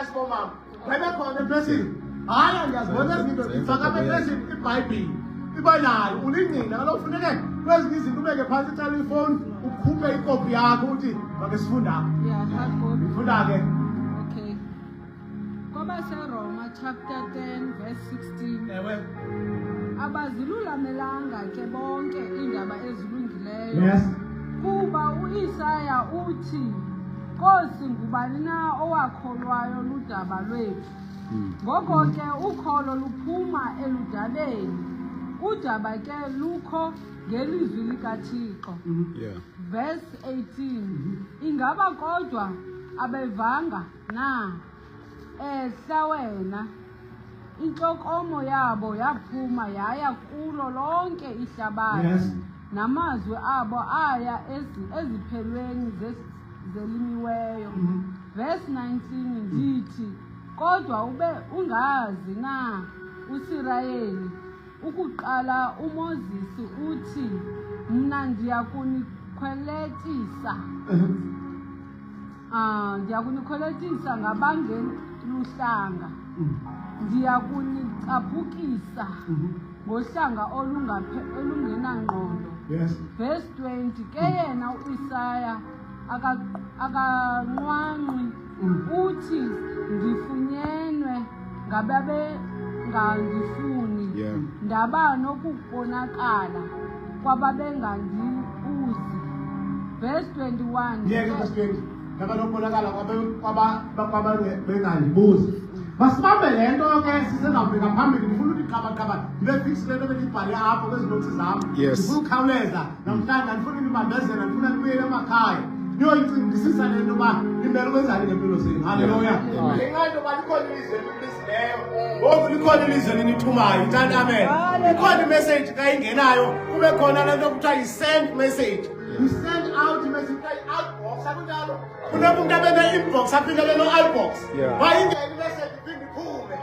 Sibomama bebekhona ephesini. Hayi, ndiyazibona ezinto ndifaka apha ephesini. IBhayibhile iba nayo, ulingqina kaloku. Funeke kwezinye izinto ubeke phantsi icala ifowuni, ukhuphe ikopi yakho, uthi make sifunda. Yeah, hard copy. Funda ke. Okay. KwabaseRoma chapter 10 verse 16. Ewe. Abazilulamelanga ke bonke iindaba ezilungileyo. Kuba uIsaya uthi, "Nkosi, ngubani na owakholwayo ludaba lwethu?" Ngoko ke ukholo luphuma eludabeni. Udaba ke lukho ngelizwi likaThixo. Verse 18. Ingaba kodwa abevanga na? Ehla wena. Inhlokomo yabo yaphuma yaya kulo lonke ihlabathi. Namazwi abo aya eziphelweni zelimiweyo. Verse 19, ndithi kodwa ube ungazi na uSirayeli ukuqala uMoses uthi, "Mna ndiyakunikhweletisa, ndiyakunikhweletisa ngabangeluhlanga, ndiyakunicaphukisa ngohlanga olungenangqondo." Verse 20, ke yena uIsaya akanqwanqwi, uthi, "Ndifunyenwe ngababengandifuni, ndaba nokubonakala kwababengandibuzi." Verse 21. Yeke verse 20, ndaba nokubonakala kwababengandibuzi. Masibambe le nto ke, sisezawubheka phambili. Ndifuna ukuthi qabaqaba ndibe fix le nto bendiyibhale apho kwezi notes zam. Ndifuna ukhawuleza namhlanje, andifuna nibambezela, ndifuna nibuyele emakhaya niyoyicingisisa le nto uba nimele ukwenzani ngempilo zenu. Halleluya. Ngenxa yento yoba likhona ilizwe elinibizileyo ngoku, likhona ilizwe elinithumayo. Ithani amen. Ikhona imessage, xa ingenayo kube khona le nto kuthiwa yi-send message. You send out imessage, kuthiwa yi-outbox, akunjalo? Funeka umntu abe ne-inbox, aphinde abe no-outbox. Wayingena imessage, iphinde iphume.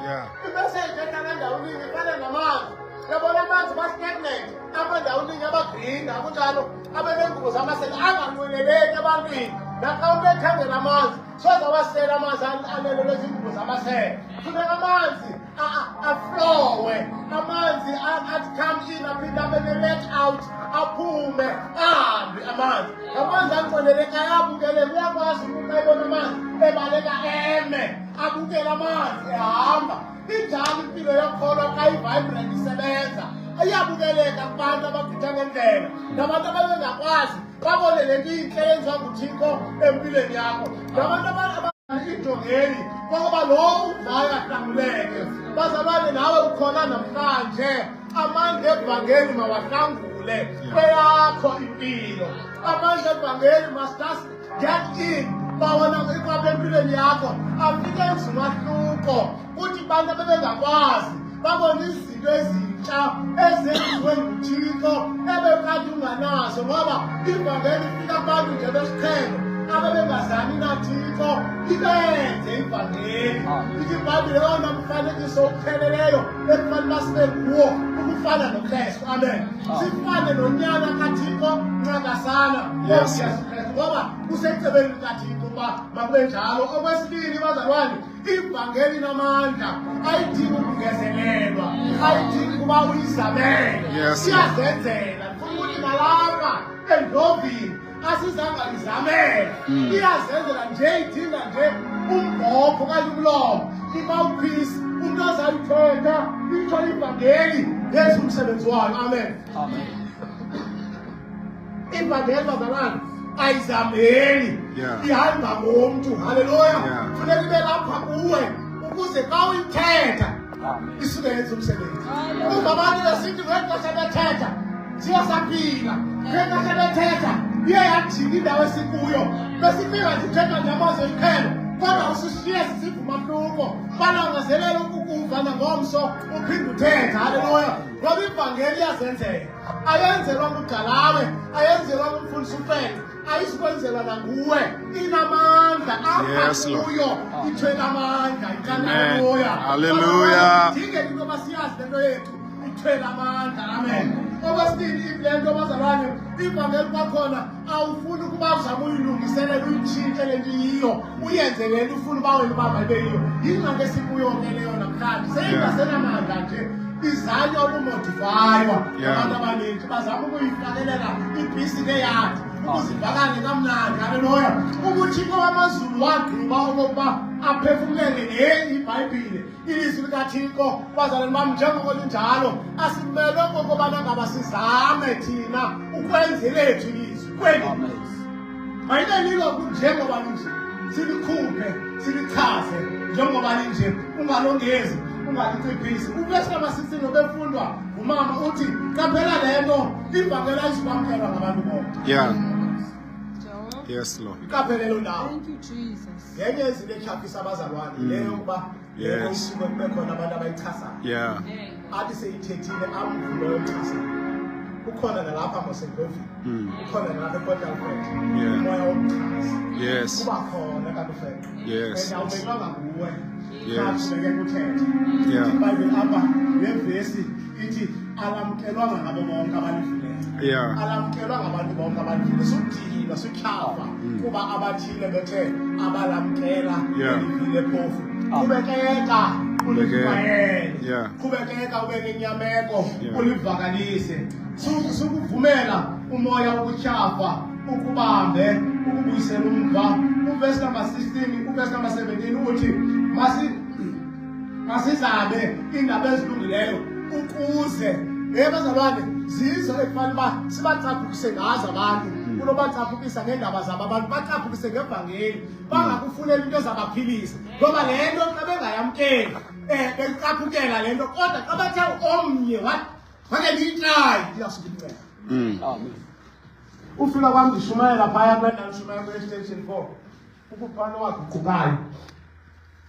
Imessage ehlala ndawoningi ifana namanzi. Yabona, amanzi ba-stagnant apha ndawoningi, abagreen, akunjalo? Abe neengubo zamasele, anganweneleki ebantwini. Naxa umntu ethangela amanzi, soze awasele amanzi anelelwe ziingubo zamasele. Funeka amanzi aflowe, amanzi athi come in, aphinde abe ne-let out, aphume ahambe amanzi. Amanzi anqweneleka ayabukeleka. Uyakwazi umntu xa ebona amanzi ebaleka, eme abukele amanzi ehamba. Injalo impilo yokholwa xa ivibrant, isebenza, iyabukeleka kubantu abagqitha ngendlela nabantu ababengakwazi babone le nto intle yenziwa nguThixo empilweni yakho nabantu injongeli kokuba lo uvayo ahlanguleke. Bazalwane, nawe ukhona namhlanje, amandla evangeli mawahlangule kweyakho impilo. Amandla evangeli must just get in, bawona ikwapha empilweni yakho, afike enza umahluko kuthi bantu abebengakwazi babone izinto ezintsha ezenziwe nguThixo ebekade unganazo, ngoba ivangeli ifika kubantu nje besiqhelo abebengazani naThixo, ibenze ivangeli. Ithi iBhayibhile yona mfanekiso upheleleyo ekufanele uba sibe nguwo, ukufana noKrestu, amen, sifane noNyana kaThixo ncakasana, Yesu Kristu, ngoba kusecebeni likaThixo uba makube njalo. Okwesibini, bazalwane, ivangeli namandla ayidingi ukungezelelwa, ayidingi ukuba uyizamele. Iyazenzela. Ndifuna ukuthi nalapha endlovini asizanga izamele, iyazenzela nje, idinga nje umbhobho okanye umlomo, i-mouthpiece, umntu azayithetha itsho ivangeli, yenza umsebenzi wayo. Amen. Ivangeli, bazalwane, ayizameli, ihamba ngomntu. Halleluya. Funeka ibe lapha kuwe ukuze xa uyithetha isuke yenza umsebenzi. Uva abantu besithi ngexesha bethetha siye saphila, ngexesha bethetha iye yajika indawo esikuyo. Besifika sithetha nje amazwi esiqhelo, kodwa usishiye sisiva umahluko, balangazelela ukukuva nangomso uphinde uthetha. Halleluya. Ngoba ivangeli iyazenzela, ayenzelwa ngugalawe, ayenzelwa ngumfundisi ufele, ayizukwenzelwa nanguwe. Inamandla apha Yes, Lord. kuyo, ithwele amandla. Amen. Haleluya. Hallelujah. Idingeka into yoba siyazi le nto yethu ithwele amandla. Amen. Okwesibini, le nto bazalwane, ivangeli kwakhona awufuni ukuba uzame uyilungiselela, uyitshintshe le nto iyiyo, uyenze le nto ufuna uba wena uba mayibe yiyo. Yingxaki esikuyo ke leyo namhlanje, seyingasenamandla nje, izanywa ukumodifaywa. Abantu abaninzi bazama ukuyifakelela ibhisi neyadi ukuze ivakale kamnandi. Haleluya! UbuThixo wamazulu wagqiba okokuba aphefumlele le iBhayibhile, ilizwi likaThixo. Bazalwane bam, njengoko linjalo, asimelwe kokobana ngaba sizame thina ukwenza elethu ilizwi kweli. Mayibe lilo njengoba linje, silikhuphe, silichaze njengoba linje, ungalongezi, ungalinciphisi. Uvesi number 16 obefundwa ngumama uthi, qaphela le nto, ivangeli ayizukwamkelwa ngabantu bonke. Yes, Lord. Iqaphele loo ndawo. Thank you, Jesus. Ngenye yezinto etyhafisa abazalwane le yokuba le usuke kube khona abantu abayichasayo. Athi seyithethile amvulo yochasayo. Ukhona nalapha mosegovini. Ukhona nalapha ePort Alfred. Umoya wokuchasa. Kuba khona kanti ufeqe. And awubekwanga nguwe. Qhubeke kuthethe. IBhayibhile apha le vesi ithi alamkelwanga ngabo bonke abalivileyo. Alamkelwa ngabantu bonke abalivileyo. Sudilwa, sutyhafa kuba abathile bethe abalamkela elivile phofu. Qhubekeka ulishumayele. Qhubekeka ube nenyameko ulivakalise. Sukuvumela umoya wokutyhafa ukubambe, ukubuyisela umva. Uvesi number 16, uvesi number 17 uthi masizabe iindaba ezilungileyo ukuze, hey bazalwane, zizo ekufanele uba sibacaphukise ngazo abantu, kunobacaphukisa ngeendaba zabo abantu, bacaphukise ngevangeli, bangakufuneli into ezabaphilisa, ngoba le nto xa bengayamkeli becaphukela le nto, kodwa xa bathe omnye wathi make ndiyitrayi, iyasuka inceda. Ufika kwam ndishumayela phaya kule ndawo ndishumayela kwi-extension 4, ukuphana owaguqukayo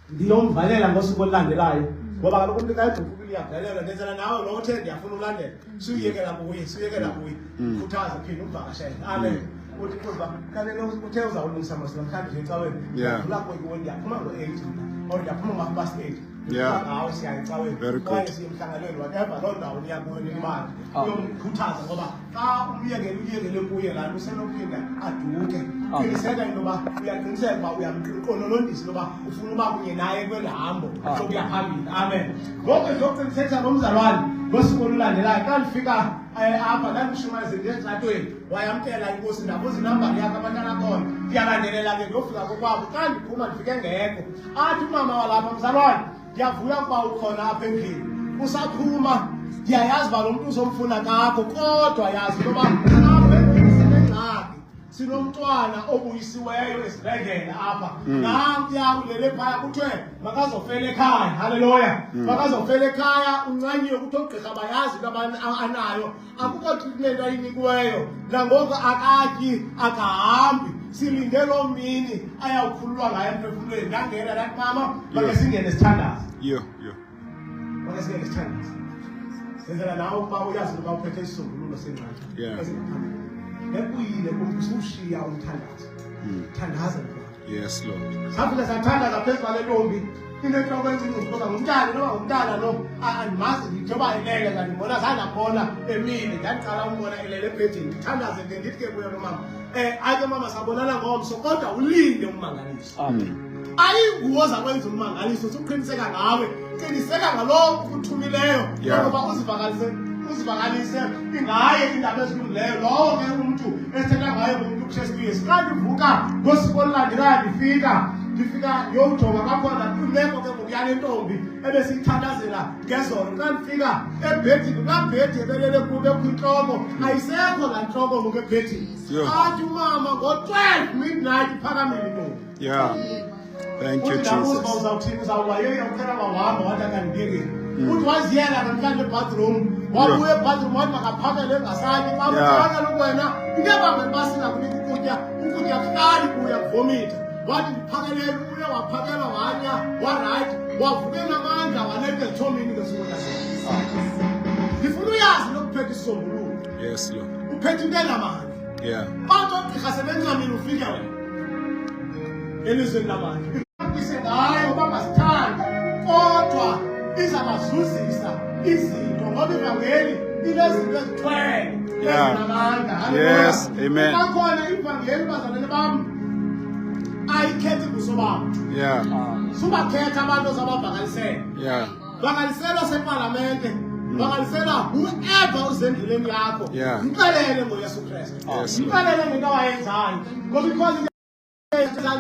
ndiyomvalela ngosuku olulandelayo, ngoba kaloku umntu xa eguqukile uyavelelwa. Ndenzela nawe lo uthe ndiyafuna ulandela, suyiyekela kuye, suyekela kuye, khuthaze, phinde umvakashele. Amen. Uthi kuba kanene uthe uzawulungisa mos namhlanje nje ecaweni. Ndiyadlula kuwe, ndiyaphuma ngo-8 mna or ndiyaphuma ngo-8:30. Ngawe siya ecaweni okanye siye emhlanganweni, whatever loo ndawo niya kuyo nilibandla, uyomkhuthaza, ngoba xa umyekele, uyekele kuye laa nto, usenophinda aduke. Qiniseka into yoba uyaqiniseka uba uyamqonolondisa into yoba ufuna uba kunye naye kweli hambo sokuya phambili. Amen. Ngoku ndizoqinisekisa lo mzalwane ngosuku olulandelayo xa ndifika apha ndandishumayeze ndiye esitratweni, wayamkela inkosi, ndabuza inambari yakhe abahlala khona, ndiyalandelela ke ndiyofika kokwabo. Xa ndiphuma ndifike ngekho, athi umama walapha, mzalwane, ndiyavuya ukuba ukhona apha endlini, usaphuma ndiyayazi uba lo mntu uzomfuna kakho, kodwa yazi into yoba apha endlini sinengxaki, sinomntwana obuyisiweyo esibhedlele apha, nankuya ulele phaya, kuthiwe makazofela ekhaya. Haleluya. Makazofela ekhaya, uncanyiwe, kuthiwe oogqirha bayazi into anayo, akukho treatment ayinikiweyo, nangoku akatyi, akahambi, silinde loo mini ayawukhululwa ngayo emphefumlweni. Ndangena ndathi, mama, make singene sithandaze. Yo, yo. Make singene sithandaze. Senzela nawe ukuba uyazi ukuba uphethe isisombululo sengxaki ezingaphambili. Ebuyile kumntu suwushiya umthandazo. Thandaza mntwana. Yes, Lord. Safika sathandaza phezu kwale ntombi inentloko encinci, ngoba ngumntana, noba ngumntana lo andimazi, njengoba elele kandimbona, zange emile, ndaqala umbona elele ebhedini. Ndithandaze ke, ndithi ke kuye lo mama, ayi ke mama, sabonana ngomso, kodwa ulinde ummangaliso. Ayinguwo ozakwenza ummangaliso, suqiniseka ngawe, qiniseka ngalowo ukuthumileyo, ngoba uzivakalise ingaye iindaba ezilungileyo. Lowo ke umntu esithetha ngaye ngumntu uKristu Yesu. Xa ndivuka ngosuku olulandelayo, ndifika ndiyowujonga kwakhona kwimeko ke ngoku yale ntombi ebesiyithandazela ngezolo. Xa ndifika ebhedini, kulaa bhedi ebelele kuyo bekho intloko, ayisekho laa ntloko ngoku ebhedini. Athi umama ngo-12 midnight iphakamile intombi. Thank you, Uthi ndabuza uba Jesus. uzawuthini, uzawuba yeyi uqhela wahamba, wathi akandiyekeli. Uthi waziyela namhlanje ebathroom, wabuya ebathroom, wathi makaphakele engasatyi. Xa kaloku wena into ebangela uba singakunika ukutya, ukutya kuhlali kuya kuvomitha. Wathi ndiphakelele, uye waphakela, watya, warayithi, wavuke namandla, waleta ezithomini ngesuku. Ndifuna uyazi lokuphetha isisombululo. Yes, Lord. Uphethe into enamandla. Bathi oogqirha sebencamile, ufike wena elizweni lamandla. Ise ngayo bangasithandi, kodwa izabazuzisa izinto, ngoba ivangeli Inezinto ezithwele ezinamandla. Yes, amen. Bakhona ivangeli bazalwane bam ayikhethi buso bam. Subakhetha abantu ozabavakalisela. Vakaliselwa sepalamente. Vakalisela whoever usendleleni yakho. Mxelele ngoYesu Kristu. Mxelele ngento awayenzayo. Ngoba because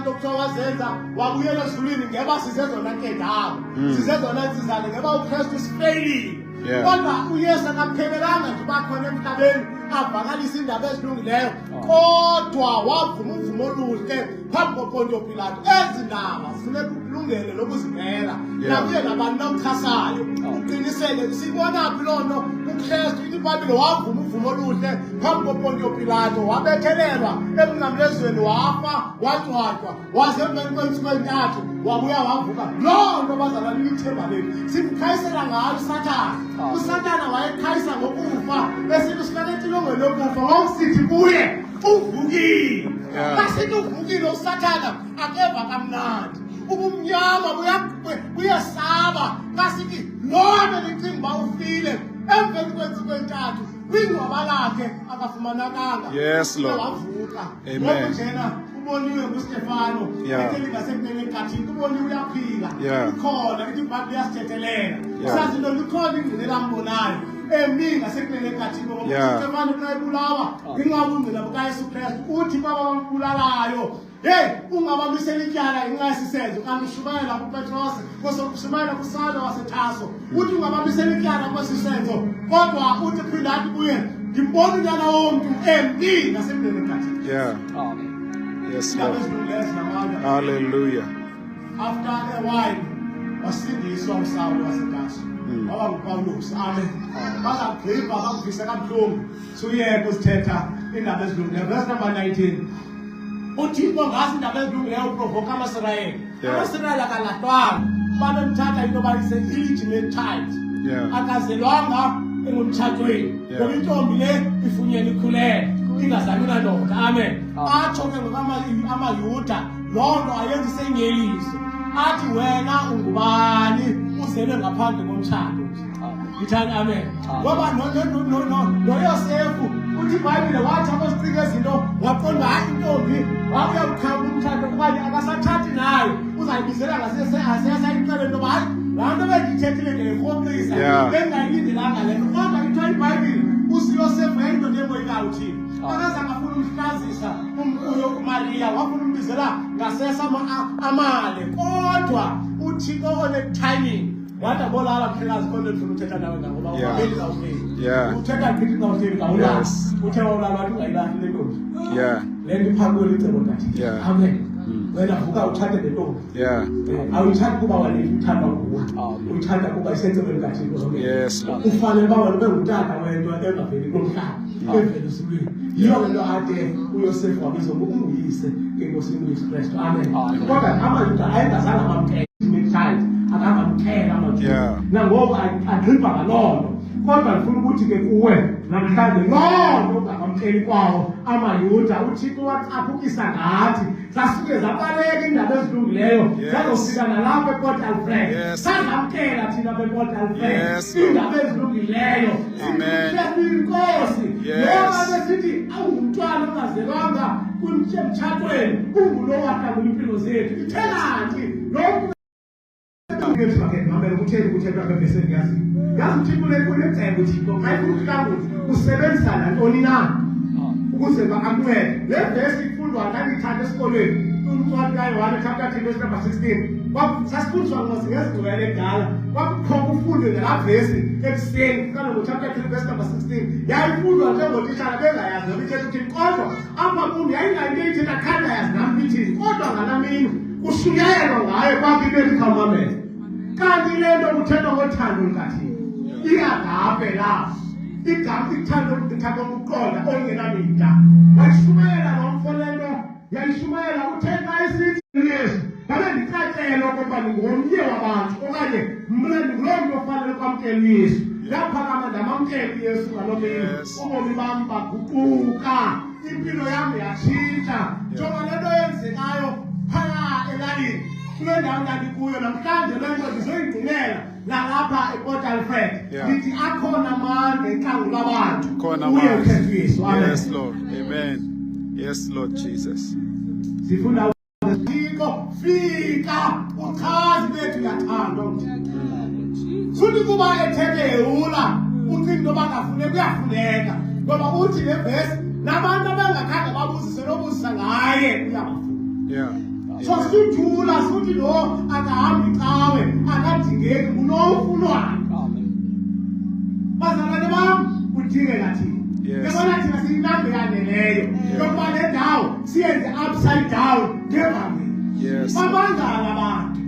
nto kuthiwa wazenza wabuyela ezulwini ngeba sizezona nkedama. Sizezona ntsizane ngeba uKristu sifeyilile. Kodwa uYesu akaphelelanga nje uba khona emhlabeni avakalise iindaba ezilungileyo, kodwa wavuma uvumo oluhle phambi koPontiyo Pilato. Ezi ndaba funeka ulungele lokuzimela nakuye nabani nawuchasayo uqiniseke. Siyibona phi loo nto? UKristu ithi iBhayibhile wavuma uvumo oluhle phambi koPontiyo Pilato, wabethelelwa emnqamlezweni, wafa, wangcwatywa, waze emveni kweentsuku ezintathu wabuya wavuka. Loo nto bazalwane ilithemba lethu, simkhayisela ngalo uSathana. USathana wayekhayisa ngokufa, esithi usihlala etilongweni lokufa, wawusithi kuye uvukile. Xa sithi uvukile uSathana akeva kamnandi, ubumnyama buyesaba. Xa sithi loo nto nicinga uba ufile, emveni kweentsuku ezintathu kwingcwaba lakhe akafumanakanga. Yes, Lord. Wavuka. Amen. Ngoku njena uboniwe nguStefano ehleli ngasekunene ekathini, uboniwe uyaphila. Ukhona, ithi iBhayibhile iyasithethelela. Sazi into likhona ingqina elambonayo emi ngasekunene ekathini. Ngoba uStefano xa ebulawa ngenxa yobungqina bukaYesu Kristu, uthi kwaba bambulalayo, heyi, ungabamisela ityala ngenxa yesisenzo. Kanti ushumayela kuPetros, ushumayela kuSaulo waseTarso, uthi ungabamisela ityala kwesi senzo, kodwa uthi phinda athi kuye, ndimbona unyana womntu emi ngasekunene ekathini. Yes, Iindaba Lord. ezilungileyo zinamandla. Hallelujah. After a while wasindiswa uSawulo waseTarso, waba nguPawulos. Amen. Baza kugqiba bakuvise kabuhlungu, suyeke uzithetha iindaba ezilungileyo. Verse number 19, uThixo ngazi iindaba ezilungileyo uprovoka amaSirayeli. AmaSirayeli akalahlwanga, babemthatha into yoba is illegitimate child. Akazelwanga engumtshatweni, ngoba intombi le ifunyene ikhulele ingazali nandoda. Amen. Atsho ke ngoku amaYuda, loo nto ayenza isenyeliso, athi wena ungubani uzelwe ngaphandle komtshato nje? Ngithani amen. Ngoba noYosefu uthi iBhayibhile wathi akozicinga ezinto, waqonda hayi intombi wabuya kuqhawula umtshato okanye akasathathi nayo, uzayibizela ngasese aseyasayixele into yoba hayi laa nto bendiyithethile ndiyayirhoxisa, bengayilindelanga le nto. Kodwa ithiwa iBhayibhile usiYosefu yayindoda emoyikayo uThixo, akazange afuna umhlazisa umkuyo uMariya, wafuna umbizela ngasese amale. Kodwa uThixo one-timing wathi abolala mhlekazi, khona ndifuna uthetha nawe ngoba ungameli xa uhleli. Uthetha gqithi xa uhleli kawulali. Uthe wawulala wathi ungayilahli le ntombi. Le nto iphambi licebo kaThixo. Amen. Wena vuka utshate le ntombi. Awuyitshati kuba wena uthandwa nguwe, uyitshata kuba isecebeni kaThixo. Yes, Lord. Ufanele uba wena ube ngutata wento engaveli kulo mhlaba, evela ezulwini. Yiyo le nto ade uYosefu wabizwa unguyise eNkosini uYesu Kristu. Amen. Kodwa amaYuda ayengazange amamkele child, akangamkela amaJuda. Nangoku agqiba ngaloo nto. Kodwa ndifuna ukuthi ke kuwe namhlanje, loo nto ungakwamkeli kwawo amaYuda, uThixo wacaphukisa ngathi, zasuke zabaleka iindaba ezilungileyo, zazofika nalapha ePort Alfred. Sazamkela thina bePort Alfred iindaba ezilungileyo. Amen. Inkosi loba besithi awungumntwana ongazelwanga emtshatweni, ungulo wahlangula impilo zethu. Ithe kanti lo mntu kutheni kuthethwa ngevesi endiyaziyo? Yazi uThixo unecebo. UThixo xa efuna ukuhlangula usebenzisa nantoni na ukuze akuncede. Le vesi ifundwa, ndandiyithanda esikolweni, uncwadi kaYohane chapter 3 verse number 16. Sasifundiswa ngezingcwele ekudala, kwakukho kufundwe ngelaa vesi ekuseni kalo ngo-chapter 3 verse number 16. Yayifundwa njengotitshala bengayazi noba ithetha uthini, kodwa apha kum yayingayinto eyithetha, khangayazi nam ithini. Kodwa ngalaa mini kushunyayelwa ngayo kwakho into ethi khawumamele. Kanti le nto kuthethwa ngothando lukaThixo, i-agape love, igama ithando lithando ukuqonda olungenamida. Wayishumayela lo mfo le nto, yayishumayela. Uthe xa esithi Yesu, ngabe ndicacele okokuba ndingomnye wabantu okanye mna ndinguloo mntu ofanele ukwamkela uYesu. Ndaphakama ndamamkela uYesu ngaloo mini. Ubomi bam baguquka, impilo yam yatshintsha. Njengoba le nto yenzekayo phaya elalini. Kule ndawo ndandikuyo namhlanje le nto ndizoyigcinela nalapha ePort Alfred. Ndithi akhona amandla entlangula abantu. Khona Kuye amandla. uKristu Yesu. Amen. Yes, Lord. Amen. Yes, Lord Jesus. Sifuna Thixo fika uchazi bethu uyathandwa nguThixo. Suthi kuba ethekehula ucinga into yoba ngafuneka uyafuneka ngoba uthi le vesi nabantu abangakhange babuzise nobuzisa ngaye uyabafuna. So suthula suthi lo akahambi cawe akadingeki ngulo ufunwayo. Bazalwane bam kudingeka thina. Yabona thina siyinamba eyaneleyo yokuba le ndawo siyenze upside down ngevangeli. Babangala abantu.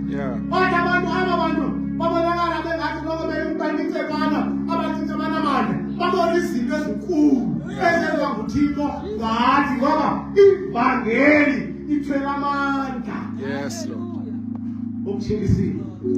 Bathi abantu aba bantu babonakala bengathi noko beyimicebana abancinci abanamandla babona izinto ezinkulu ezenziwa nguThixo ngathi ngoba ivangeli ithwele amandla. Yes, Lord. Ukutshintsha.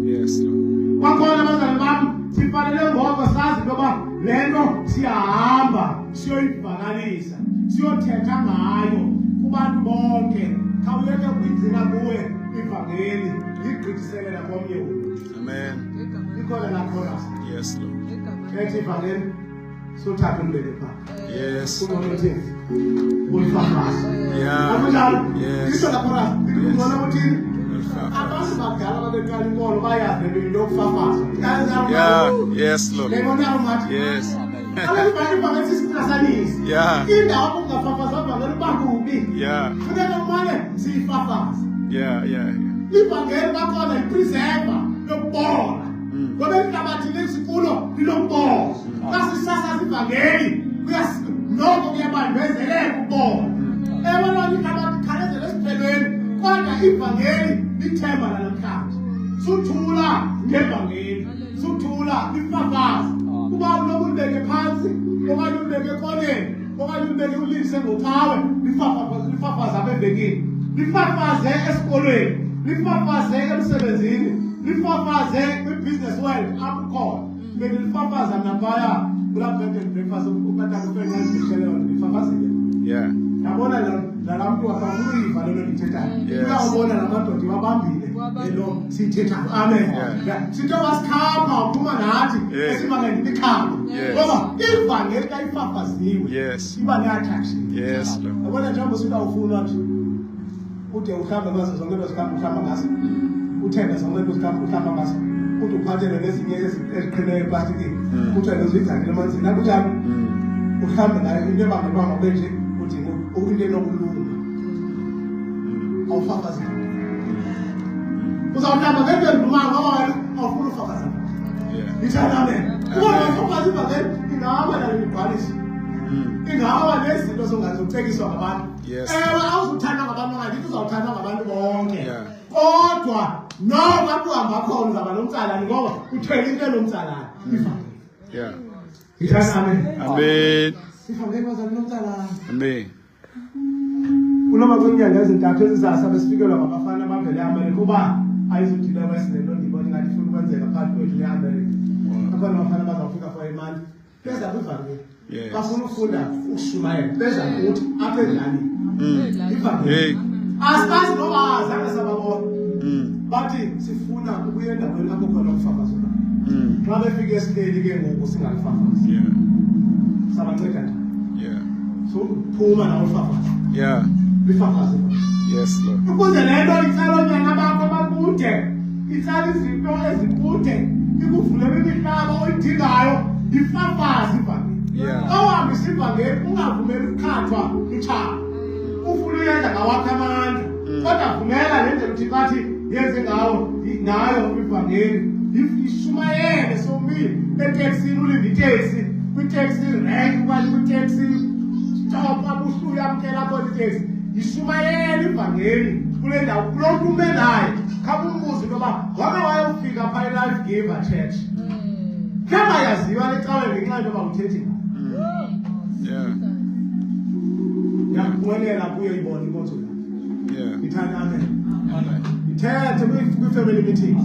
Yes, Lord. Kwakhona abazali bam sifanele ngoko sazi into yoba le nto siyahamba siyoyivakalisa siyothetha ngayo kubantu bonke. Khawuyeke ukuyigcina kuwe ivangeli yigqithisele nakomnye umntu. Amen. Ikhona laa chorus Yes, Lord. ethi ivangeli sothatha umbeke phaa. Kungcono uthini? Ulifafaze. Akunjalo? Yes. Itsho laa chorus ithi kungcono uthini? Ulifafaze. Abantu bakudala babeqala inkolo bayazi le nto into yokufafaza. Yes, Lord. Yayibona ungathi? Yes. Kaloku ivangeli ivangeli sisiqasanisi. Indawo apho kungafafaza ivangeli uba kubi. Funeka umane siyifafaze. Ivangeli bakhona yipreserva yokubola. Ngoba ihlabathi lesikulo lilokubola. Xa sisasaza ivangeli noko kuyabambezeleka ukubola. Ewe lona ihlabathi ikhalezela esiphelweni kodwa ivangeli lithemba lanamhlanje. Suthula ngevangeli. Suthula lifafaze. Kuba unoba ulibeke phantsi okanye ulibeke ekoneni okanye ulibeke ulilise ngocawe lifafaze apha evekini. Lifafaze esikolweni, lifafaze emsebenzini, lifafaze kwi-business world apho ukhona. Bendilifafaza mna phaya kulaa bed and breakfast ukatata ufenqandishele yona ndilifafazile. Yabona nalaa mntu akafuna uyiva le nto ndiyithethayo. Uyawubona laa madoda iwabambile le nto siyithethayo. Amen. Sithe wasikhapha uphuma nathi esibangela imikhapho. Ngoba ivangeli xa ifafaziwe iba ne-attraction. Yes, Lord. Yabona njengoba usithi awufunwa nje ude uhlambe ngazo zonke into zikhamba uhlamba ngazo, uthenge zonke into zikhamba uhlamba ngazo, ude uphathele nezinye eziqheleyo eplastikini, kuthiwe lezuyigcanele emanzini. Akunjalo? Uhlambe ngayo into ebangela uba mawube nje udinga into enokulunga. Awufafazi. Uzawuhlamba ngento endilumayo ngoba wena awufuni ufafaza. Ithanda amen. Kuba ungafafaza ivangeli ingaba nayo imibhaliso. Ingaba nezinto zongazokucekiswa ngabantu. Ewe, awuzuthandwa ngabantu angandithi uzawuthandwa ngabantu bonke. Kodwa noko apho uhamba khona uzawuba nomtsalane ngoba uthwele into enomtsalane. Ivangeli. Ithanda amen. Amen. Ivangeli bazalwane nomtsalane. Amen. Kunoba kwiinyanga ezintathu ezizayo sabe sifikelwa ngabafana abavele eAmerica uba ayizudila west le nto ndibona ingathi ifuna ukwenzeka phakathi kwethu neAmerica. Akhona abafana abazawufika for imali beza kwivangeli. Bafuna ufunda ukushumayela beza kuthi apha ezilalini. Ivangeli. Asibazi noba azange sababona. Bathi sifuna ukuya endaweni apho khona ukufafazwa. Xa befika esihleli ke ngoku singalifafazi. Sabanceda njani? So phuma nawe ufafaze. Lifafaze. Yes, Lord. Ukuze le nto itsala oonyana bakho bakude, itsala izinto ezikude, ikuvulele imihlaba oyidingayo, ifafaze ivangeli. Xa uhambisa ivangeli ungavumeli ukukhathwa lutshaba. Ufuna uyenza ngawakho amandla. Kodwa vumela le ndlela uThixo athi yenze ngayo ivangeli. Ishumayele somile eteksini, ulinde iteksi, kwiteksi rank okanye kwiteksi stop apho uhlule amkela khona iteksi. Ishumayele ivangeli kule ndawo, kulo mntu ume naye. Khawumbuze into yoba wake wayofika phaa eLife Giver Church. Khe bayaziwa le cawe ngenxa yento yoba uthethi ngayo. Ndiyakunqwenela kuyo ibona inkonzo yakho. Ithanda amen. Amen. Ithethe kwi-family meetings.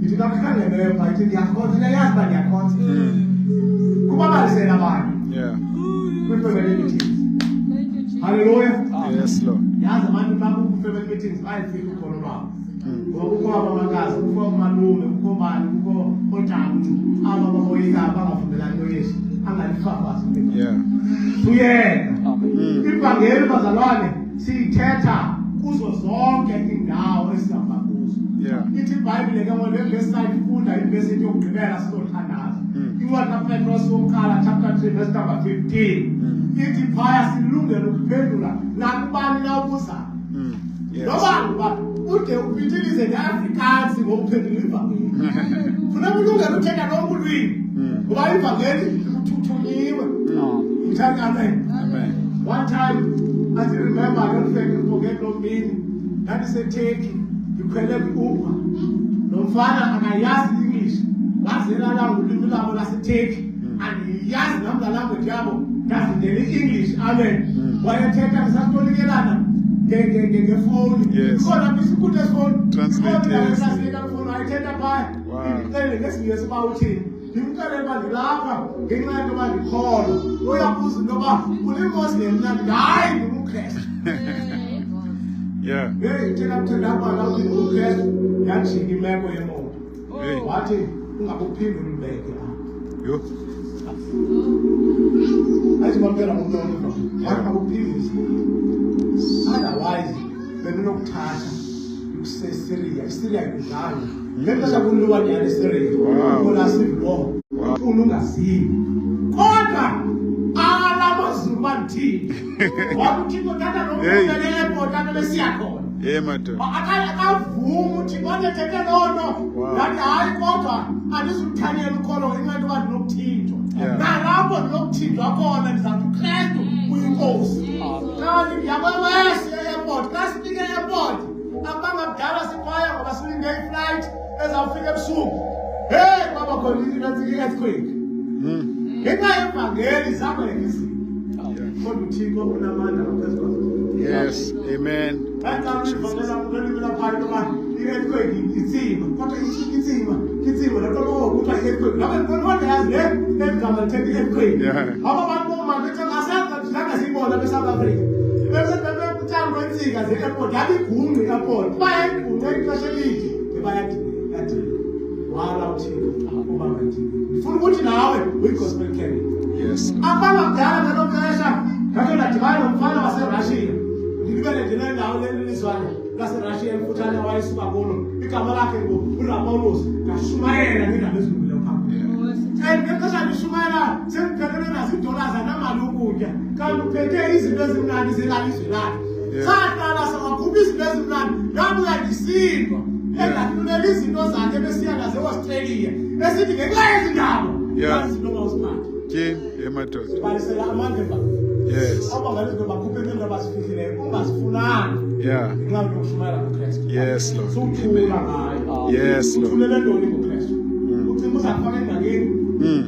Ithi xa kuhlangeneyo phaa ithi ndiyakhonza, ndiyayazi uba ndiyakhonza. Kubabalisela abanye. Kwi-family meetings. Hallelujah. Yes, Lord. Yazi abantu xa kukwi-family meetings bayafika ukholo lwabo. Ngoba kukho abamakazi, kukho omalume, kukho bani, kukho ootamnci aba baboyika bangavumelani noYesu, angalifafazi. Suyeka. Ivangeli bazalwane siyithetha kuzo zonke iindawo esihamba kuzo. Ithi iBhayibhile ke ngole verse sayifunda ivesi ethi yokugqibela sizothandaza. Incwadi kaPetros wokuqala chapter 3 verse number 15. Ithi phaya silungele ukuphendula nakubani na ubuzayo. Noba ngubani ude upitilize ngeAfrikaans ngokuphendula ivangeli. Funeka ulungele uthetha lonke ulwimi. Ngoba ivangeli ikuthunyiwe. Ngithanda amen. Amen. One time, I still remember, I don't forget loo mini. NdandiseTurkey, ndikhwele kwi-Uber. Lo mfana akayazi i-English. Wazela la ngolwimi lwabo laseTurkey. Andiyazi nam laa language yabo. Ndazindela i-English, amen. Wayethetha ndisatolikelana ngefowuni. Ikhona apha isikhutha esifowuni. Translate, yes. Translate wayethetha phaya. Ndimxelele ngesiNgesi uba uthini. Ndimxelele uba ndilapha ngenxa yento yoba ndikholwa. Uyabuza into yoba uliMoslem na? Ndithi hayi, ndingumKrestu. Heyi, ithe lamthetha apha uthi ndingumKrestu, yajika imeko yemoto. Wathi ungabuphinde ulibeke apha. Yho. Ayithi bamtshela ngumntu omnye. Wathi ungabuphinde. Otherwise, bendinokuthatha ndikuse-Syria. ISyria ikudlanga. Ngeli xesha kuliwa nyhani eSyria. Kukhona civil war. Ufuna ungaziwa. Kodwa ala mazulu bandithini. Wathi uThixo thatha lo mntu e-airport apho besiya khona. Hey, madoda. Akavumi uThixo andithethe loo nto. Ndathi hayi kodwa andizumthanyela ukholo ngenxa yento yoba ndinokuthinjwa. Nalapho ndinokuthinjwa khona ndizawuthi uKrestu uyinkosi. Xa ndiyakwewesi e-airport, xa sifike e-airport, abangabudala siphaya ngoba silinde iflight ezawufika ebusuku. Hey, kwaba khona into i-earthquake. Ngenxa yevangeli zakwenzeka izinto. Kodwa uThixo unamandla ngaphezu kwazo. Yes, amen. I-earthquake inzima, kodwa inzima, inzima. Loo nto kuthiwa i-earthquake. Loo nto yazi le eli gama lithetha i-earthquake. Aba bantu booma bethi zange siyibone apha eSouth Africa. Bebekutyalwa intsika ze-airport, yabe igungqi i-airport. Uba yayigungqe ixesha elide, yadilika. Wala uThixo uba mayidilike. Ndifuna ukuthi nawe uyi-gospel carrier. Yes. Abangabudala ngelo xesha ndakhe ndadibana nomfana waseRussia. Ndilibele nje le ndawo lelizwana laseRussia emfutshane wayesuka kulo. Igama lakhe nguRamolos. Ndashumayela ngeendaba ezilungileyo phaa. And ngexesha ndishumayela sendiphelelwe nazo iidollars anamali yokutya. Kanti uphethe izinto ezimnandi zelalizwe lakhe. Saqala sawakhupha izinto ezimnandi, ndabuya ndisindwa. Engahluleli izinto zakhe besiya nazo eAustralia. Esithi ngenxa yezi ndaba, nazi izinto mawuziphathe. Tyhini, madoda. Balisela amandla evangeli. Yes. Abangani izinto bakhuphe into abazifihleleyo, ungazifunanga. Ngenxa yokushumayela ngoKrestu. Yes, Lord. Suthula ngayo. Yes, Lord. Uthulele ntoni ngoKrestu? Ucinga uza kufaka engxakini?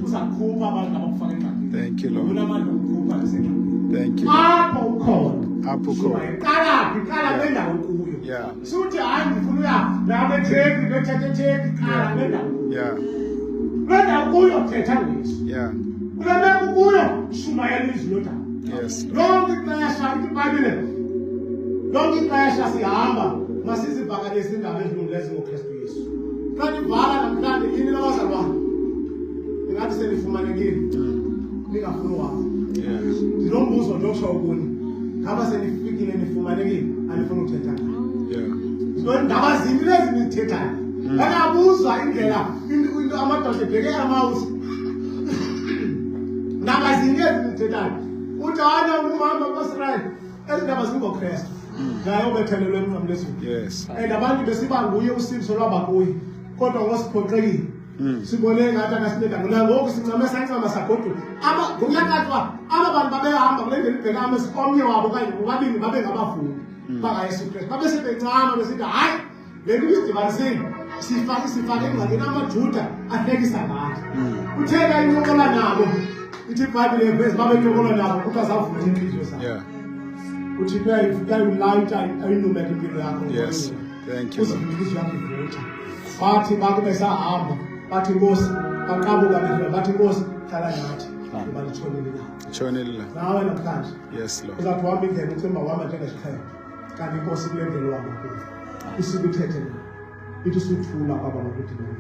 Uza kukhupha abantu abakufaka engxakini. Thank you, Lord. Unamandla okukhupha ndisengxakini. Thank you. Apho ukhona. Apho ukhona. Qala phi? Qala kule ndawo ukuyo. Suthi hayi ndifuna uya lapha eThekwini, ndiyothetha eThekwini, qala kule ndawo. Kule ndawo ukuyo thetha ngoYesu. Kule meko ukuyo shumayela izwi lodaba. Yes. Lonke ixesha ithi iBhayibhile, lonke ixesha sihamba masizivakalise iindaba ezilungileyo ezingoKrestu Yesu. Xa ndivala namhlanje yini labazalwane, ndingathi senifumanekile ningafuni uhamba. Ndinombuzo nje okusho kuni, ngaba senifikile nifumanekile anifuni ukuthetha ngayo? Ndaba zini lezi nizithethayo? Ndakabuzwa indlela into amadoda ebheke amawusi. Ndaba zini ezi nizithethayo? Uthi hayi ungumhamba kwaSirayeli, ezi ndaba zingoKrestu. Naye obethelelwe emnqamlezweni. Yes. And abantu besiba nguye usindiso lwaba kuye, kodwa ngosiphoxekile. Sibone ngathi akasinceda ngoku sincame sancama sagoduka. Ngokuyaqathwa aba bantu babehamba kule ndlela ibheka amasi, omnye wabo okanye bobabini babe ngabafundi bakaYesu Krestu. Babe sebencama besithi hayi le nto isidibanisile, sifake engxakini amaJuda ahlekisa ngathi. Uthe ke incokola nabo, ithi iBhayibhile evezi babencokola nabo kuthiwa zavula iintliziyo zabo. Uthixo uyayilayita ayinumeke impilo yakho. Yes. Thank you, Lord. Uze intliziyo yakho ivuthe. Bathi bakube sahamba, bathi Nkosi, baqabuka bedlula, bathi Nkosi, hlala nathi. Ngoba litshonile ilanga. Litshonile ilanga. Nawe namhlanje. Yes, Lord. Uzawuthi uhamba indlela ucinga uba uhamba njengesiqhelo. Kanti iNkosi kule ndlela uhamba kuyo. Isuke ithethe nawe. Ithi suthula kwaba bantu udibana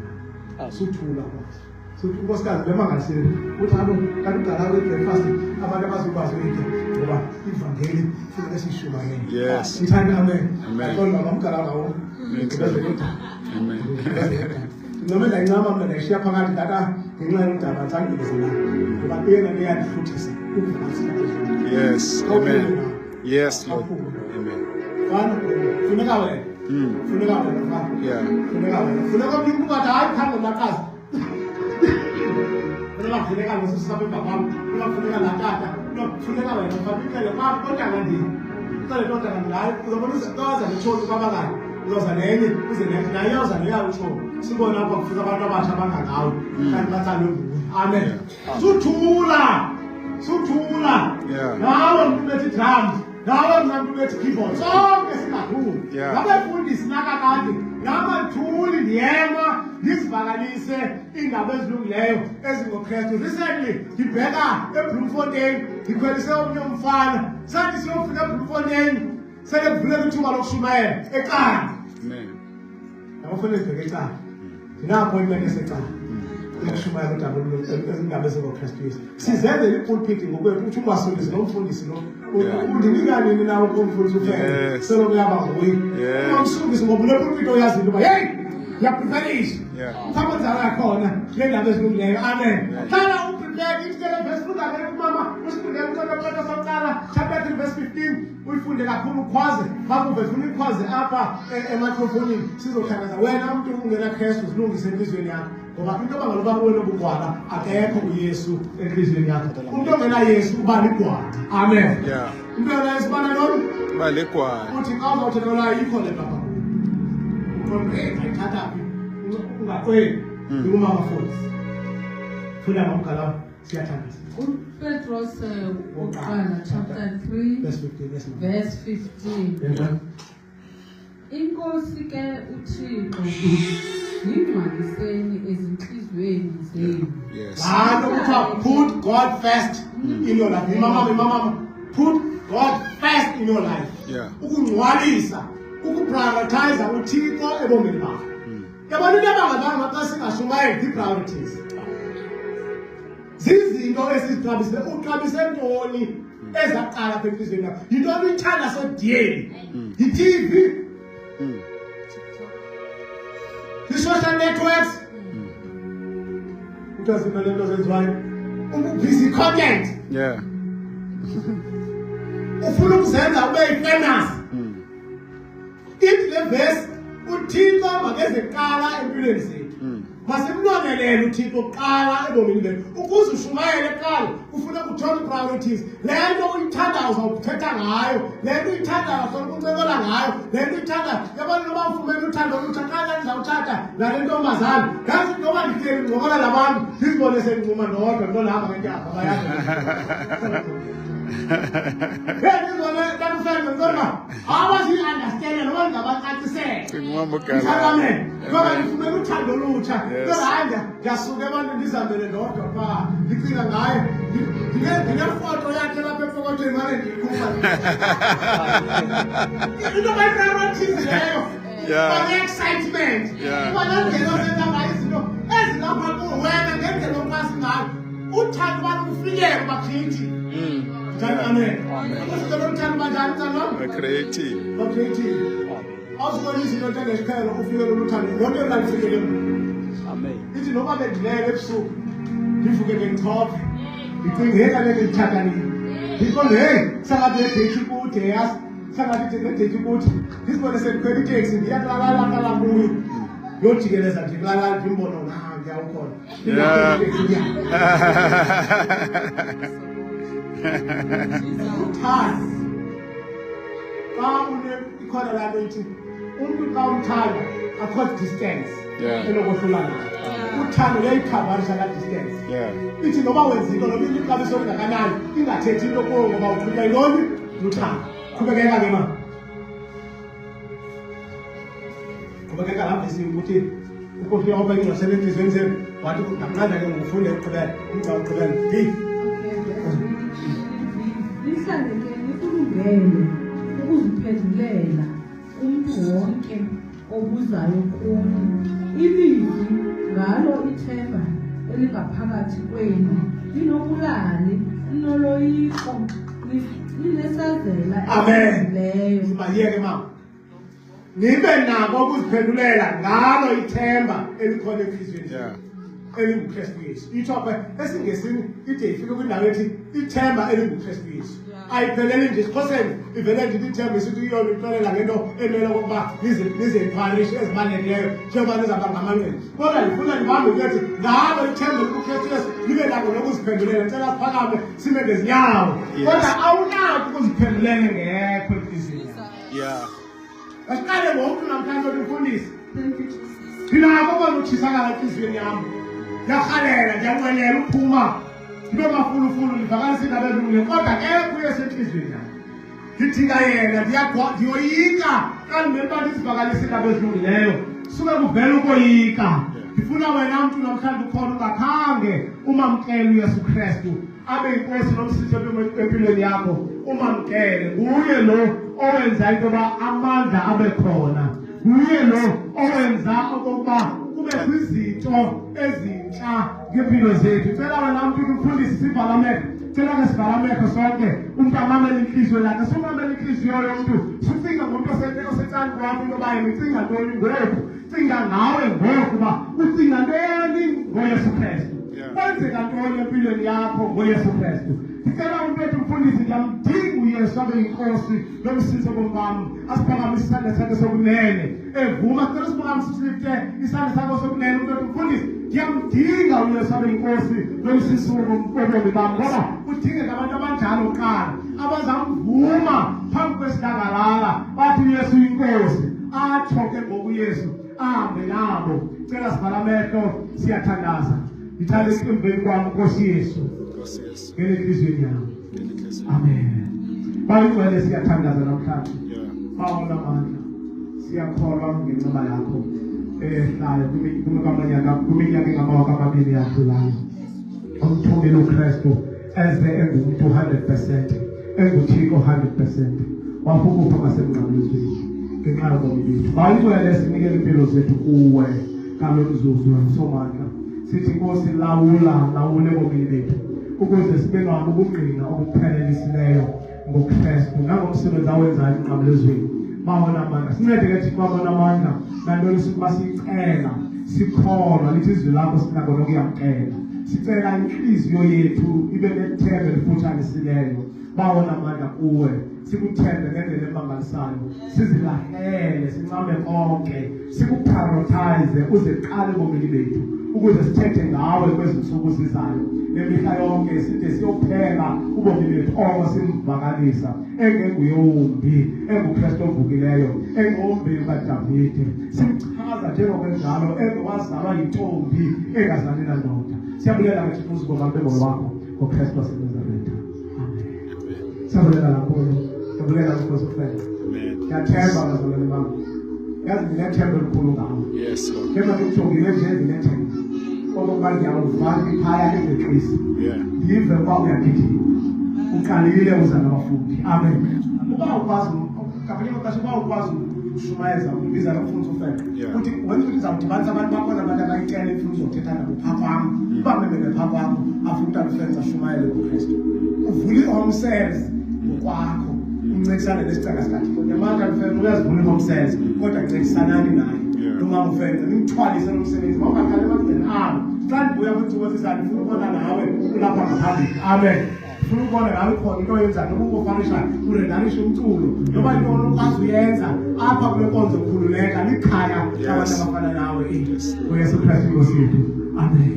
nabo. Suthula kwaba. Suthi unkosikazi bemangaseli uthi abo kanti udala kwe-breakfast abantu abazokwazi uyitya ngoba ivangeli funeka siyishumayele. Yes. Ngithanda amen. Amen. Aqonda mama umgala ngawo. Amen. Noma ndayincama mna ndayishiya phakathi ndaka ngenxa yomdaba ndisangibizela ngoba eyona nto iyandihluthisa ukuvakalisela. Yes. Amen. Yes, Lord. Amen. Fana, funeka wena. Funeka wena mfana. Yeah. Funeka wena. Funeka omnye umntu ungathi hayi phambi maqazi. Funeka funeka ngosisapho emva kwam. Funeka funeka laa tata. Funeka wena mfana uxele kwam kontanga ndini. Uxele kontanga ndini. Hayi uzobona uzoza netshomi kwabangani. Uzoza nenye uze nenye naye uyoza neyayo utshomi. Sibone apha kufika abantu abatsha abangangawe. Kanti batsalwe nguwe. Amen. Suthula. Suthula. Yeah. Nawe mntu ubethi drums. Nawe mntu ubethi keyboard. Sonke singathuli. Yeah. Ngabefundisi nakakade namathuli ndiyema ndizivakalise iindaba ezilungileyo ezingoKrestu. Recently ndibheka eBloemfontein ndikhwelise omnye umfana. Sathi siyofika eBloemfontein sele kuvuleka ithuba lokushumayela eCala. Amen. Yabo fanele ndibheke eCala. Ndina-appointment eseCala. Yokushumayela udaba izindaba ezingoKrestu Yesu. Sizenzela ipulpit ngokwethu uthi ungasondisi nomfundisi lo. Yeah. Undinika nini na ukumfundisi ufele? Yes. Selokhu yaba nguye. Yes. Ungamsundisi ngoba unepulpit oyaziyo into yoba hey ndiyapreferisha. Yeah. Mhlawumbe nzala yakhona le ndaba ezilungileyo. Amen. Hlala uprepared ithi ke le verse funda ke kumama usifunde uqoqoqoqo sokuqala chapter 3 verse 15 uyifunde kakhulu ukhwaze bakuve funa ikhwaze apha emicrofonini sizothandaza wena umuntu ungena Kristu zilungise enhliziyweni yakho ngoba into ebangela uba kuwe nobugwala akekho uYesu enhliziyweni yakho. Umuntu ongena Yesu uba ligwala. Amen. Yeah. Umuntu ongena Yesu uba nantoni? Uba ligwala. Uthi xa uzawuthetha lona ayikho le nto apha kuwe. Uqonde hey ndayithatha phi? Ungaqweni. Ndingumama futhi. Funda mamgala siyathandaza. uPetros wokuqala chapter 3 Verse 15 yes ma'am. verse 15. Amen. Inkosi ke uThixo yingcwaliseni ezinhliziyweni zenu. Yes. Laa nto kuthiwa put God first in your life. Imamama, imamama. Put God first in your life. Yeah. Ukungcwalisa, ukuprioritize uThixo ebomini bakho. Yabona into ebangabanga xa singashumayeli zii-priorities. Zizinto esizixabisile. Uxabise ntoni ezaqala apha entliziyweni yakho? Yintoni uyithanda so dearly? Yi-TV? Yi-social networks? Kuthiwa ziphi le nto zenziwayo? Ubusy content. Yeah. Ufuna ukuzenza ube yi-famous. Ithi le verse uThixo makeze kuqala empilweni zethu. Masimlonelele uThixo kuqala ebomini bethu. Ukuze ushumayele kuqala kufuneka uthole priorities. Le nto uyithandayo uzawuthetha ngayo. Le nto uyithandayo uzawusoloko uncokola ngayo. Le nto uyithandayo yabona noba ufumene uthando olutsha xa ndizawutshata nale ntombazana. Ndazi noba ndihleli ndincokola nabantu ndizibone sendincuma ndodwa nto ndihamba ngentyaba bayazi. Hey, ndizibone tatufende kodwa abaziyi-understande noba ndingabacacisela. Singumama ogalayo. Amen. Ngoba ndifumene uthando olutsha. Yes. Kodwa hayi ndiyasuka ebantwini ndizihambele ndodwa phaa. Ndicinga ngaye. Ndinefoto yakhe lapha empokothweni mane ndiyikhupha. Into bayi-priorities leyo. Yeah. Uba ne-excitement. Yeah. Uba nendlela osenza ngayo izinto ezilapha kuwe wena ngendlela okwazi ngayo. Uthando uba lufikele kuba creative. Njani amen. Ufikele uthando uba njani uthando lwam? Ba creative. Ba creative. Awuzibona izinto njengesiqhelo ufikele uluthando. Loo nto mna ndifikele mna. Amen. Ithi noba bendilele ebusuku ndivuke ngendichophe ndicinge hey kaloku nditshata nini ndiqonde hey sangathi le deyithi ikude yazi sangathi le deyithi ikude ndizibone sendikhwela iteksi ndiya kulaa lala kuyo ndiyojikeleza nje kulaa lali ndimbone nankuya ukhona. Yeah. Uthando xa ikhona laa nto ithi umntu xa umthanda akho distance Yeah. enokohlula nayo. Uthando luyayikhavarisha laa distance. Yeah. Ithi noba wenza into noba ilixabiso lingakanani ingathethi into kuwo ngoba uqhutywa yintoni? Luthando. Qhubekeka ke ma. Qhubekeka laa vesi ukuthi uNkosi uYehova ingcwalisele entliziyweni zenu wathi ndamnqanda ke ngokufunde ukugqibela umgca wokugqibela. B. Nihlale ke nikulungele ukuziphendulela kumntu wonke obuzayo kuni. Ilizwi ngalo ithemba elingaphakathi kwenu linobulali, linoloyiko, linesazela Amen. esizinzileyo. Sibayeke mama. Nibe nako ukuziphendulela ngalo ithemba elikhona enhliziyweni elinguKristu Yesu. Itsho apha esiNgesini ide ifike kwindawo ethi ithemba elinguKristu Yesu. Ayipheleli nje esiXhoseni ivele nje ithemba isithi iyona ixelela ngento emele okokuba nize nize iparish ezibalulekileyo njengoba nizawuba ngamanqina. Kodwa ndifuna ndibambe into ethi ngalo ithemba elikuKristu Yesu nibe nako nokuziphendulela. Ndicela siphakame sime ngezinyawo. Kodwa awunako ukuziphendulela engekho entliziyweni. Yeah. Asiqale ngomntu namhlanje othi mfundisi. Ndinako kona utshisakala entliziyweni yam. Ndiyarhalela, ndiyanqwenela uphuma. Ndibe mafulufulu ndivakalisa iindaba ezilungileyo kodwa akekho uYesu entliziyweni yam. Ndidinga yena, ndiyoyika xa ndimele uba ndizivakalise iindaba ezilungileyo. Suke kuvela ukoyika. Ndifuna wena mntu namhlanje ukhona ungakhange umamkele uYesu Kristu abe yinkosi nomsisi empilweni yakho umamkele nguye lo owenza into yoba amandla abe khona nguye lo owenza okokuba kube kwizinto ezintsha ngeempilo zethu cela wena mntu umfundisi sivala amehlo cela ke sivala amehlo sonke umntu amamele intliziyo yakhe sumamele intliziyo yomntu sucinga ngomntu osecaleni kwakho into yoba yena ucinga ntoni ngoku cinga ngawe ngoku uba ucinga ntoni ngoYesu Kristu kwenzeka ntoni empilweni yakho ngoYesu Kristu ndicela umntu ethi mfundisi ndiyamdinga uYesu abe yinkosi nomsindisi wobomi bam asiphakamise isandla sakhe sokunene evuma sicela siphakamise silifte isandla sakho sokunene umntu ethi mfundisi ndiyamdinga uYesu abe yinkosi nomsindisi wobomi bam ngoba kudingeka abantu abanjalo kuqala abazamvuma phambi kwesidlangalala bathi uYesu uyinkosi atsho ke ngoku uYesu ahambe nabo cela sivala amehlo siyathandaza ndithanda emveni kwam nkosi Yesu Nkosi Yesu. ngene entliziyweni yam Ngene enhliziyweni. amen bayingcwele siyathandaza namhlanje Yeah. bawo namandla siyakholwa ngenceba yakho eyehlayo kwiminyaka engamawaka amabini yadlulayo umthumile uKristu eze engumntu 100% enguThixo 100% wafukufa ngasemnqamlezweni ngenxa yobomi bethu bayingcwele sinikele impilo zethu kuwe ngalo mzuzu somandla sithi Nkosi lawula lawule ebomini bethu ukuze sibe nabo ubungqina obuphelelisileyo ngoKristu nangomsebenzi awenzayo emnqamlezweni bawona amandla sincede ke Thixo wabona amandla nantoni sikuba siyicela sikholwa lithi izwi lakho sinako nokuyamkela sicela inhliziyo yethu ibe nethemba elifutshanisileyo bawona amandla kuwe sikuthembe ngendlela emangalisayo sizilahlele sincame konke sikuprioritize uze qale ebomini bethu ukuze sithethe ngawe kwezi ntsuku zizayo nemihla yonke side siyophela ubomi bethu oko simvakalisa engenguye wumbi enguKristu ovukileyo engombewu kaDavide simchaza njengokwenjalo engowazalwa yintombi engazali nandoda siyabulela ke Thixo uzuko malube ngolwakho ngoKristu waseNazaretha amen siyabulela kakhulu siyabulela Nkosi ufele Amen. ndiyathemba bazalwane bam yazi ndinethemba elikhulu ngawe Yes, Lord. njengoba ndikujongile nje ndinethemba okokuba ndiyawuva ndiphaya engeqisi Yeah. ndive uba uyagijima uqalile uza nabafundi amen uba ukwazi ngamanye amaxesha uba ukwazi ushumayeza ubiza nokufundisa ufele Yeah. uthi wenza ukuthi uzawudibanisa abantu bakhona abantu abayitele ifuna uzothetha nabo phaa kwam uba memele phaa kwakho afuna umntana ufenza ashumayele kuKristu uvula ii-home cells ngokwakho uncedisane nesicaka sikaThixo nyamaka ufenza uyazivula ii-home cells kodwa ncedisanani naye Yeah. lo mama ufenza nimthwalise lo msebenzi mawungahlali emagceni alo xa ndibuya kwiintsuku ezizayo ndifuna ukubona nawe ulapha ngaphambili amen ndifuna ukubona nawe ikhona into oyenzayo noba ukofanisha urendarishe umculo noba yintoni okwazi uyenza apha kule nkonzo khululeka likhaya Yes. labantu abafana nawe ngoYesu Kristu inkosi yethu amen.